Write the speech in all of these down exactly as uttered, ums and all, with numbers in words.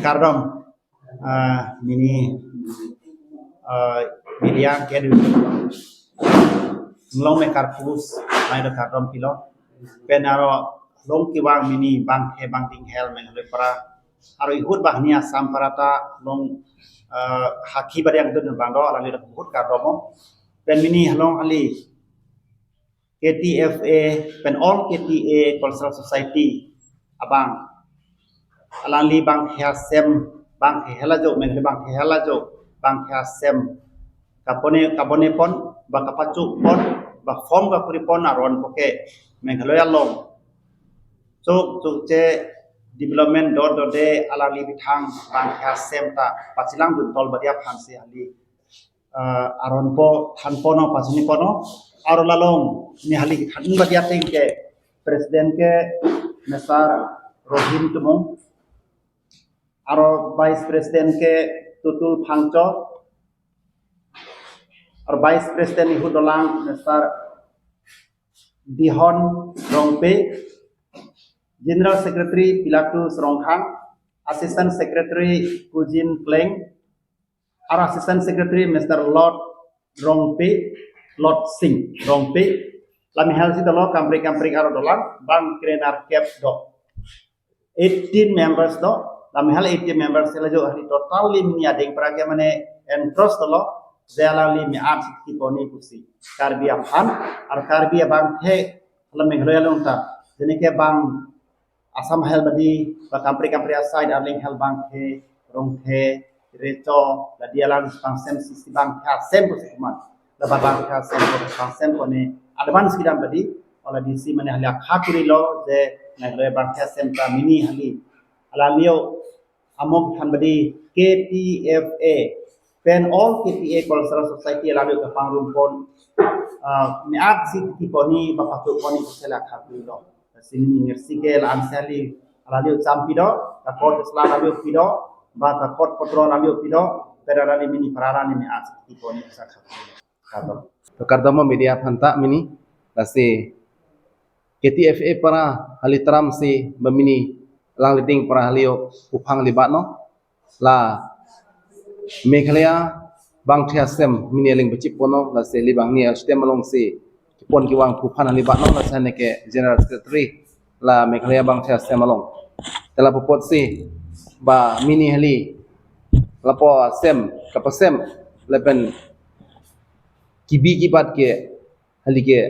Kardom, ah, mini, ah, media ke du. Nglong me karpus, mai do kardom pilo. Pen aro long kevang mini bangke bangding hel Meghalaya para. Aro ihut banghini Assam para ta long, ah, haki bariang dun bang do, alangli do bahut kardom. Pen mini halong hali K T F A, pen all K T A Cultural Society abang. Alangli bangke asem, bangke hela jo, Meghalaya bangke hela jo, bangke asem. Kapone, kapone pon, ba kapachuk pon, ba form kakuri pon aron poke Meghalaya along. Chuk, chukche development dot dot de alangli bithang bangke asem ta pachilang dun tol badia aphan si hali, eh, aron po, than pono, pachini pono, aro lalong, ni hali than badia ateng ke, President ke Mister Rohim Timung, aro Vice President ke Tutul Phangcho, aro Vice President ihut dolang Mister Dihon Rongpi, General Secretary Pilatus Rongkhang, Assistant Secretary Kujin Kleng, aro Assistant Secretary Mister Lord Rongpi, Lord Singh Rongpi. Lami hal si dolo kamprik kamprik aro dolang, bang krenerkep do. Eighteen members do, lami hal eighteen members sila jo hari total li mini ading pra ke mane entrust dolo, je alangli me-at si kiponi pusi. Karbi aphan, ar Karbi abangke, alam Meghalaya along ta. Jene ke bang Assam hel badi, ba kamprik kamprik aside, arling hel bangke, Rongthe, Recho, ladi alang pangsem sisi bangke asem pusi kuman. Laba bangke asem, pangsem kone, advance kedam badi, ola D C mane hali akha kurilo, je, nagre bangke asem ta mini hali. Alanglio, amok than badi K T F A, pen all K T A Cultural Society alanglio kapangrum pon, ah, me-at si kiponi, ba patu poni kusela akha kurilo. Sini ngersi ke la-an sali alanglio cham pido, kakot sla alanglio pido, ba kakot potro alanglio pido, pen alangli mini parara ni me-at si kiponi kusa akha kurilo. Kardom. To kardom media aphan ta mini, lasi K T F A para hali tram si ba mini alang leading para halio puphang libat no. La Meghalaya bangke asem mini aling bechip pono, lasi li banghini astem along si kipon kevang puphan hali bat no, lasi ne ke General Secretary la Meghalaya bangke asem along. Tela pupot si ba mini hali lapu asem, kapasem, lapen kebi kebat ke hali ke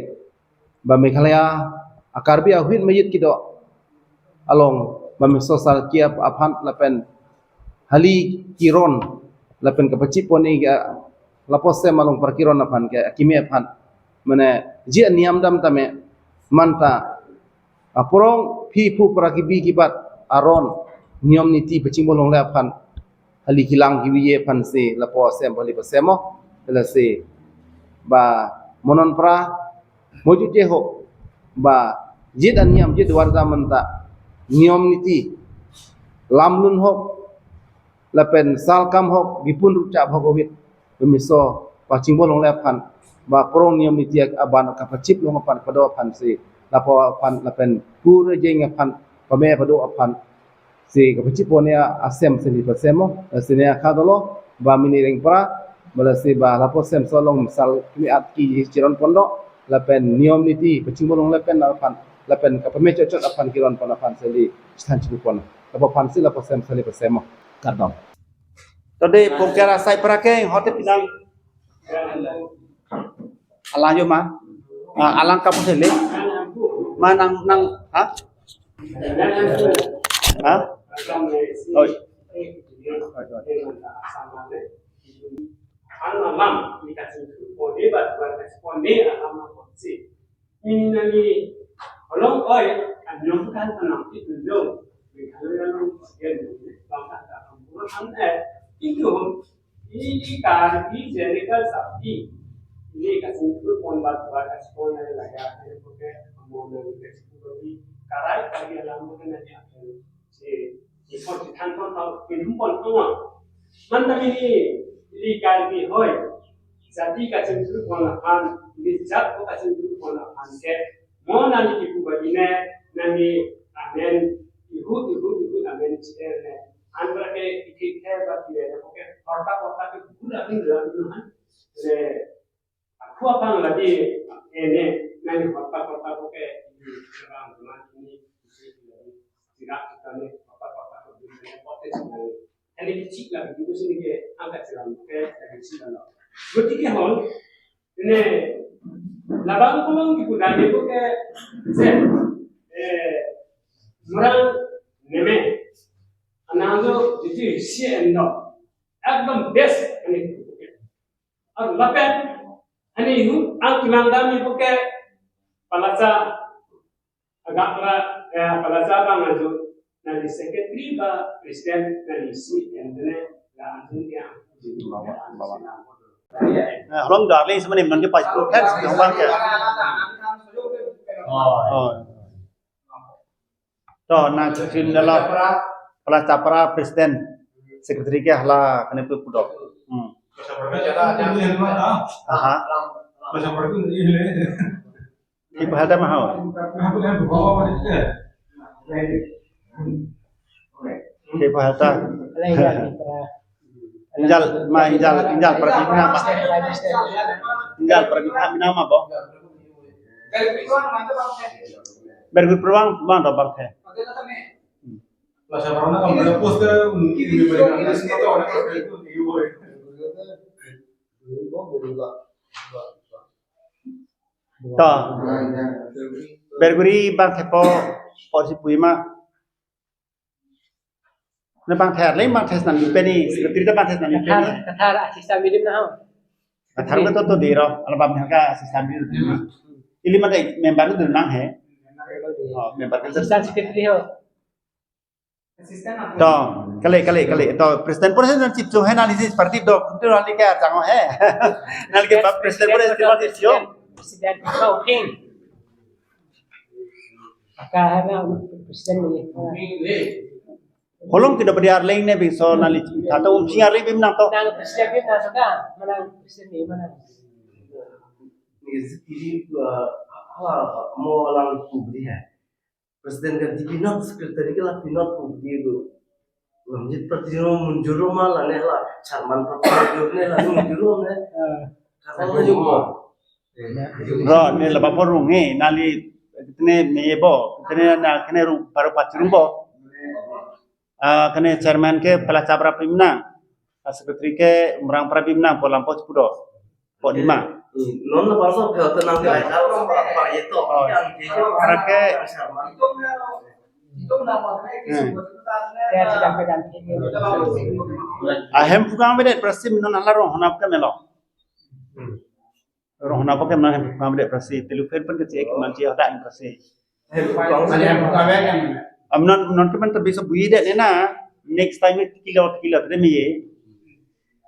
ba Meghalaya a Karbi ahut mayit kedo along ba meso sarkia aphan lapen hali keron lapen kapachip poni ke lapu asem along parkeron aphan ke akimi aphan mane ji aniam dam tame manta aprong phi phu para kebi kebat aron niyom niti pachingbo longle aphan hali kelang kebi aphan si lapu asem hali pasemo, lasi ba monon pra mojut je ho ba jit aniam jit warja manta niyom niti lamlun hok lapen salkam hok bipun rucha bhagavit pemiso pachingbo longle aphan ba prong niyom niti aban kapachip long aphan pado aphan si lapu aphan lapen pura jeng aphan pame pado aphan si kapachip poni asem sini pasemo, sini akha dolo, ba mini reng pra, ba lasi ba lapu asem so along sal kimi at ki chiron pondo, lapen niyom niti pachingbo long lapen aphan, lapen kapame chot chot aphan keron pon aphan sali chethan chibu pon. Lapu aphan si lapu asem sali pasemo. Kardom. Tode pongker asai pra ke hote pinang. Alang yo ma? Ah, alang kapu sele? Ma nang, nang, ha? Ha? Oi. Oi, oi. Ini nangli holong oi, anyong kan tanam ti tunjung. Kalau yang dia bangsa tak kampung kan eh, itu ini Karbi Jennifer Sapi. Ini kasih itu pon bat bat kasih pon yang lagi ada pakai mau nangli kasih pon di karai Karbi alam bukan nanti akan si si pon si than pon tau pinum pon tau. Manta mini ili Karbi hoi. Jati kachingthur pon aphan, ili jat ko kachingthur pon aphan ke. Mo nangli kipu bagi ne, nangli amen, ihut, ihut, ihut amen chiter ne. An berke ikik ke bati ya, oke. Horta horta ke guna bin la bin han. Le aku apa lagi ini nang horta horta oke. Orang teman ini tidak kita nih horta horta ke bin ini potensi nang. Ini kecil lagi itu sini ke angkat silam oke dari silam. Berarti ke hon ini labang kolong di kuda ni oke. Sen eh orang neme anang lo jadi si endo. Ekdom best ani. Ar lapen ani hu ang kimang dam ni buke palasa agak la ya palasa bang aju nali secretary ba president nali si endo ne la anjung ya. Nah, holong darling sebenarnya non ke pas bukan sebenarnya ke. Oh. To nang chuchin dala pala chapra president secretary ke hala kene pu pudok. Hmm. Aha. Ibu hada mahau. Ibu hada. Injal ma injal injal prabhim nama. Injal prabhim nama bo. Bergur prabang bang do bang the. To. Berguri bang the po porsi puima. Na bang the le bang the nan peni, secretary ta bang the nan peni. Kathar, kathar asista milim na ho. Kathar ko to to dero, ala bang ka asista milim. Ili mate member tu nang he. Oh, member ka. Assistant secretary ho. To, kale kale kale. To president president chief chung he nali si party do, kuntu nali ke arjang he. Nali ke president president chief chung. President kau hing. Aka hana president ni. Holong kita beri arleng ne bingso nali tata um sing arleng bim nang to. Nang president bim nang to ka, manang president ni manang. Ni zikiri tu ah, hala mo lang kubri hai. President ka di pinot, secretary ka la pinot kubri tu. Lamjit party no munjuro ma la ne la, chairman party no ne la munjuro ne. Kata mo jumpa. Ro ne la bapo rung he, nali tene meye bo, tene na kene rung baru pachurung bo. Ah, kene chairman ke pala chapra pimnang, ah, secretary ke umrang pra pimnang, polam pos pudo, po lima. Non na bangso phe tenang ke ai, kalau apa itu yang ke. Karena ke, hmm. Ahem pukang bedet prasim non ala rong honap ke melo. Rong honap ke melo ahem pukang bedet prasi. Telu pen pen kecil ke manci ada yang prasi. Amnon non ke man terbiasa bui dek nena. Next time kilo kilo terus ye.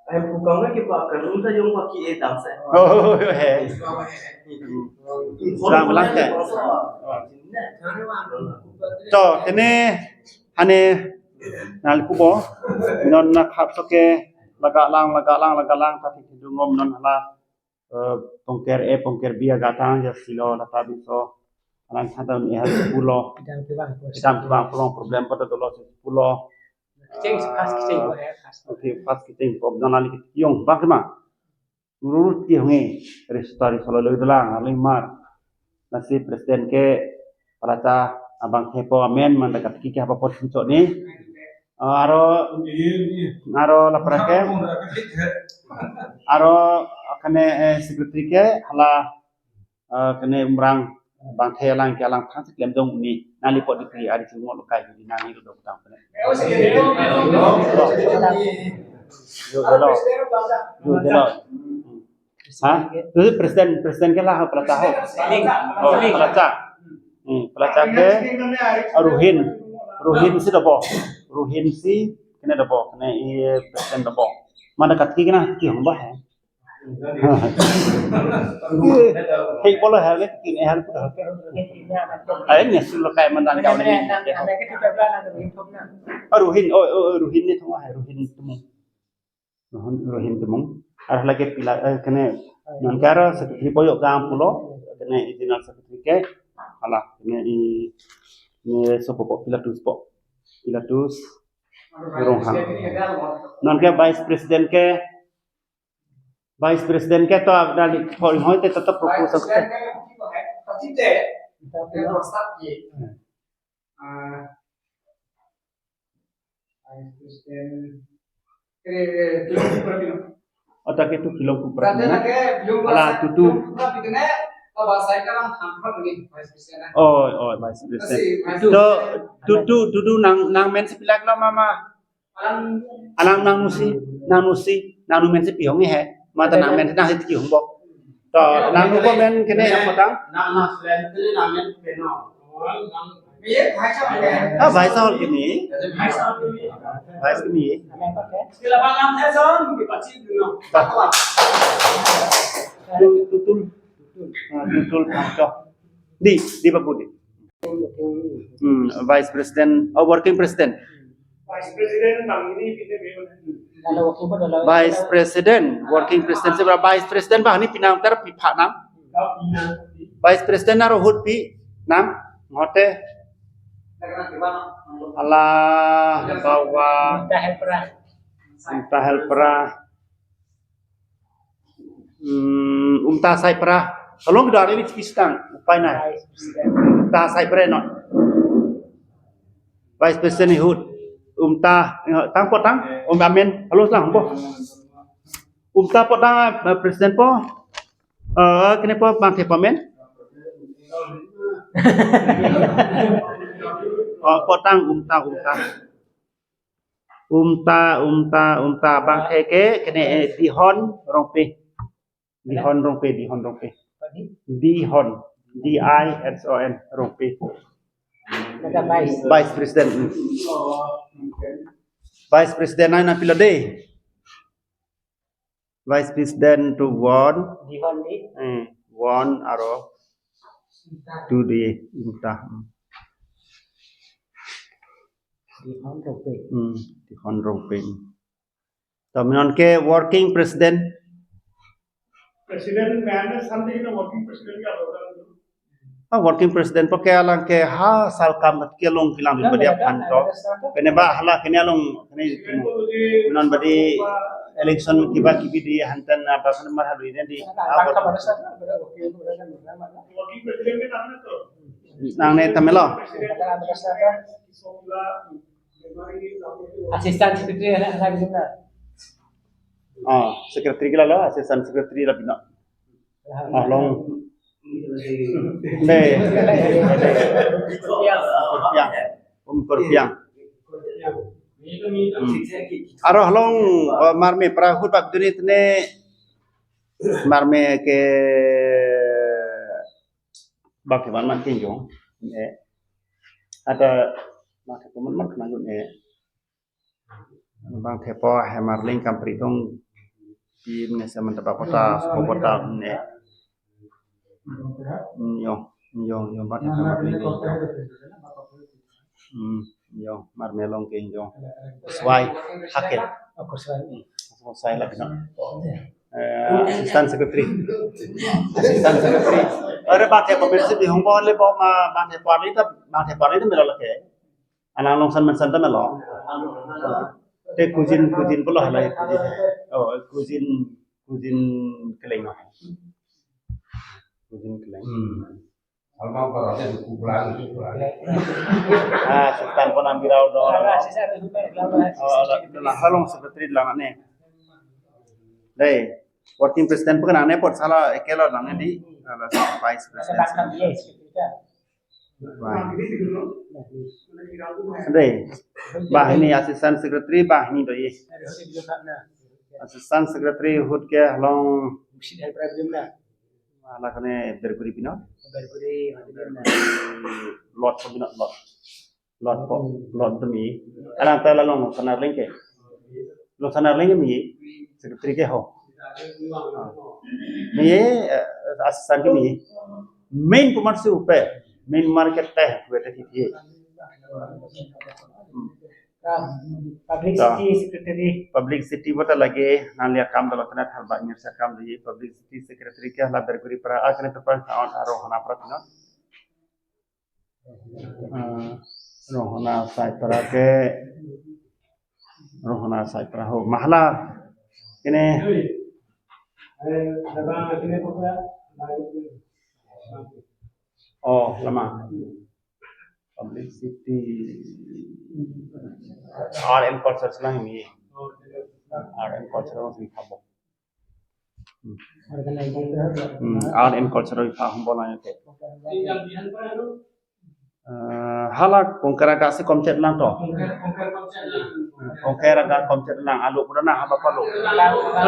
Ahem pukang ke pak kerun ta yung pakai edang saya. Oh he. Kurang belang ke. To tene hane nal kubo non na khap soke laga lang laga lang laga lang tapi hidung om non hala eh, pongker A, pongker B agatang ya silo lata biso. Alang santa ni hal pulo. Pidang pibang pulo. Pidang pibang pulo problem pada dolo pulo. Kecing pas kecing ko ya pas. Oke, pas kecing problem nali kecing bang kema. Urut ki honge restari solo lo dalang arli mar. Nasi president ke palacha abang kepo amen manda katki ke apa pot hincho ni. Aro aro lapra ke aro kene eh, secretary ke hala eh, kene umrang bang the alang ke alang thang klem dong ni nali pot dikri ari chungo lo kai di nani lo dong tang pene. Yo jelo. Yo jelo. Ha? Tu president president ke lah palacha ho. Oh, palacha. Hmm, palacha ke Ruhin. Ruhin si dobo. Ruhin si kene dobo. Kene i president dobo. Mana katki kena ki hong bah. Hei polo hal ke kene hal pun hal ke. Ayo ni sul kai mandan kau ni. Ruhin oh, oh Ruhin ni thong hai Ruhin temu. Rohin, Rohin Timung. Arah lagi pila eh, kene non kara secretary poyok gang pulo kene i general secretary ke hala kene i ne sopo po Pilatus po. Pilatus Ronghang. Non ke Vice President ke, Vice President ke to agda li thoi hoi te to, to propose te. Vice President. Ota ke tu pilong kupra. Ala tutu. Oh, oh, Vice President. To tutu, tutu nang, nang men si pilak lo mama. Alang nang nusi, nang nusi, nang nu men si pihong he. Mata nang men nang si pihong bok. To nang nu ko men kene yang potang. Nang nang selain itu nang men peno. Ah, Vice Hall kini. Vice kini. Tu-, tutul. Ah, tutul pangcok. Di, di babu di. Hmm, Vice President, oh, Working President. Vice President bang ini pindah bagaimana? Vice President, Working President, seberapa Vice President bang ini pinang ter pipa nang. Vice President aro ahut pi nang ngote. Ala bawa. Umta Helpera. Umta Helpera. Hmm, Umta Saipera. Tolong kita hari ini pisang, upai nai. Umta Saipera no. Vice President ahut. Umta, eh, tang potang. Om amen. Halo, sang po. Umta potang, eh, President po. Eh, kene po bangthe po amen. Oh, potang Umta, Umta. Umta, Umta, Umta, bangthe ke, kene, eh, Dihon Rongpi. Dihon Rongpi, Dihon Rongpi. Dihon, D I H O N, Rongpi. Vice President. Vice President nai na pilo de. Vice President to one. Dihon di. Eh, one aro two di Umta. Dihon Rongpi. Hmm, Dihon Rongpi. To non ke Working President. President man something na Working President ka program. Ah, Working President po ke alang ke ha sal kam ke long kilang di badia phan to. Kene ba hala kene along kene non badi election kiba kibi di hantan apa kene mar halu ini di. Working President ke tangna to. Nang ne tamelo. Assistant Secretary ada ada gitu na. Oh, Secretary ke lalo, Assistant Secretary la bina. Ah, long. Dei. Kurpiang. Um, Kurpiang. Hmm. Aro halong, eh, marme pera ahut bak duni tene marme ke bangthe man kenjong. Eh. Ada bangthe man man kenjong eh. Bangthe po Hemarling Kampri dong. Di mene semen tebak kota, sepo kota ne. Hmm, yo, yo, yo, bangthe Hemarling ke yo. Hmm, yo, marme along ke yo. Swai, hakel. Aku swai. Aku swai lagi no. Eh, Assistant Secretary. Assistant Secretary. Are bangthe po mersi di hong po le po ma bangthe po le ta bangthe po le ta melo lake. Alang along san man san ta melo. Te kujin kujin pulo halai kujin. Oh, kujin kujin keleng no. Kujin keleng. Hmm. Alma para te kupulan kupulan. Ah, Sultan pon ambirau do. Oh, la la halong Secretary lang ne. Dei, Working President pun ne pot sala ekelo lang ne di. Ala Vice President. Dei, banghini Assistant Secretary banghini do ye. Assistant Secretary ahut ke halong. Ala kene Berguri pino. Lot pino, lot. Lot po, lot demi. Alang ta la long sana ling ke. Long sana ling mi Secretary ke ho. Mi, eh, Assistant ke mi. Main peman su pe. Main market teh, gue teh hiti. Hmm. Publicity Secretary. Publicity bota lagi nang lihat kam dalam tena thalba nyersa kam di Publicity Secretary ke la Berguri pera, ah, kena tepan tahun aro hana pera tino. Eh, Rohana Saipera ke Rohona sai praho. Mahala. Kene. Oh, lama. Publicity. Art and culture lang ini. Art and culture lang ini kabo. Hmm, art and culture ipha humbo lang ke. Eh, hala Kongker akat si komchet lang to. Kongker akat komchet lang, alo pura na haba palo.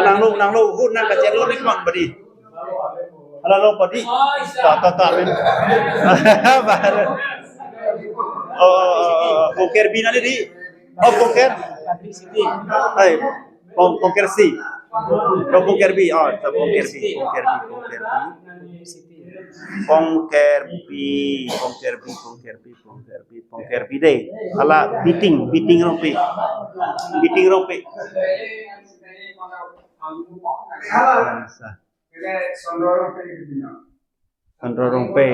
Nanglo, nanglo, hu nang kachet lo nik mang badi. Hala lo badi. Ta, ta, ta, men. Baru. Oh, oh, oh, oh, Kongker B nali di. Oh, Kongker. Hai. Kong, Kongker C. Oh, Kongker B. Oh, Kongker B. Kongker B. Kongker B. Kongker B. Kongker B. Kongker B. Kongker B dei. Hala Biting, Biting Rongpi. Biting Rongpi. Hala. Chandra Rongpi.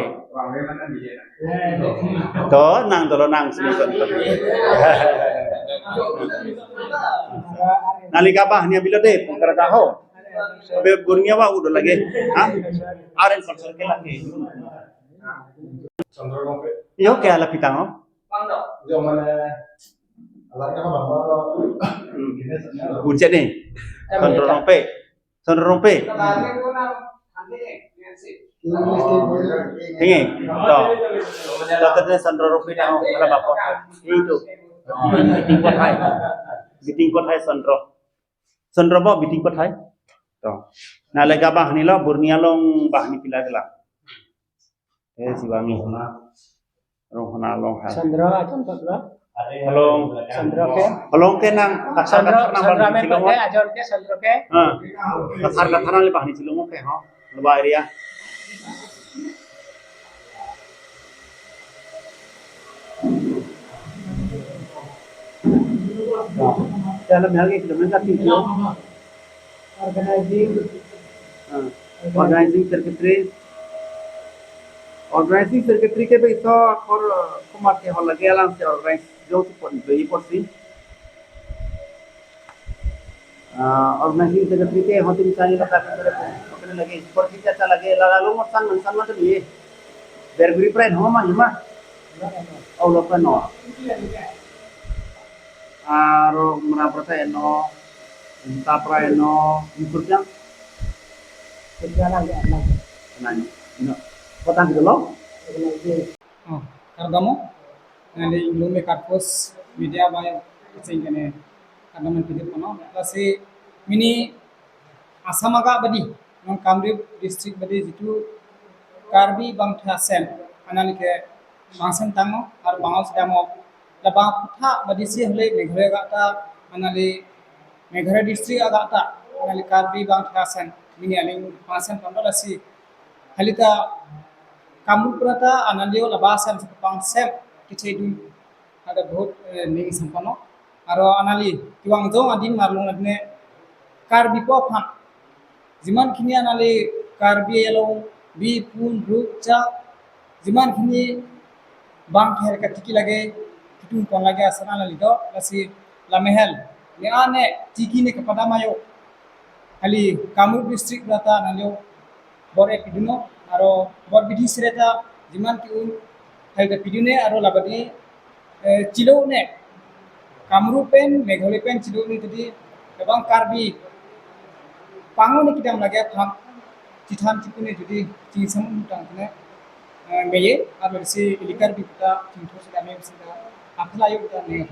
To, nang dolo nang sini to. Nangli kabahni abilo dei, Kongker aho. Abe burnia wa udo lagi. Ha? Aren konsol ke lagi. Yo ke ala pitang ho. Uncet ni. Chandra Rongpi. Chandra Rongpi. Hingi. To. Doktor Chandra Rongpi dah, oh, ala bapak. Itu. Biting Kothai. Biting Kothai Chandra. Chandra bo Biting Kothai. To. Nangli kabahni lo, burnia along bahni pila gela. Eh, si wangi hona. Rohona along ha. Chandra, Chandra. Along. Chandra ke? Along ke nang, kasar Chandra, kasar nang Chandra bahni me chilong. Pate, ajon ke Chandra ke? Ha. Kasar kasar nang le bahni chilong ke, ha. Leba area. Dalam hal ke kilometer tinggi. Organizing. Ah, organizing secretary. Organizing secretary ke be iso akor, eh, komat ke hol lagi alam si organize jongsi pon be porsi. Ah, organizing secretary ke hotin sani lo kami sore pon. Oke lagi porsi ke lagi lalu ngosang ngosang macam ni. Berguri pren ho ma hima. Oh, lo pano. Aro mera prasa eno, inta pra eno, inkur jang. Sekarang ya, aman. Nanya, ino, kotang gitu lo? Oh, kardom. Nangli inglong me karpos media bai kecheng kene kardom pidit kono. Lasi mini Assam akat badi, non Kamrup district badi jitu Karbi bangtha asem, anali ke bangsen tangmo, ar bangos damo, la bangtha badi si hole Meghalaya akat ta, anali Meghalaya district akat ta, anali Karbi bangtha asem, mini aling bangsen pon do lasi. Halita Kamrup rata anali o laba asem bangsen kechedun ada bahut, eh, ning sampono. Aro anali kevang jong adin marlong adne Karbi po aphan. Jiman khini anali Karbi along bi pun ruk cha jiman khini bang kher katiki lage kitung pon lage asana anali do lasi lamehel ne ane tiki ne kepada mayo. Kali Kamrup district rata anali o bor-e piduno, aro bor bidi sireta jiman ki-un hai ta pidune aro labadi, eh, chilo ne Kamrup pen, Meghalaya pen chilo ne tadi labang Karbi pango ne kedam lage aphan chethan chipune jodi chingsam tang ne, eh, meye aro si ili Karbi ta chingthur sida me sida aphala yo ta ne.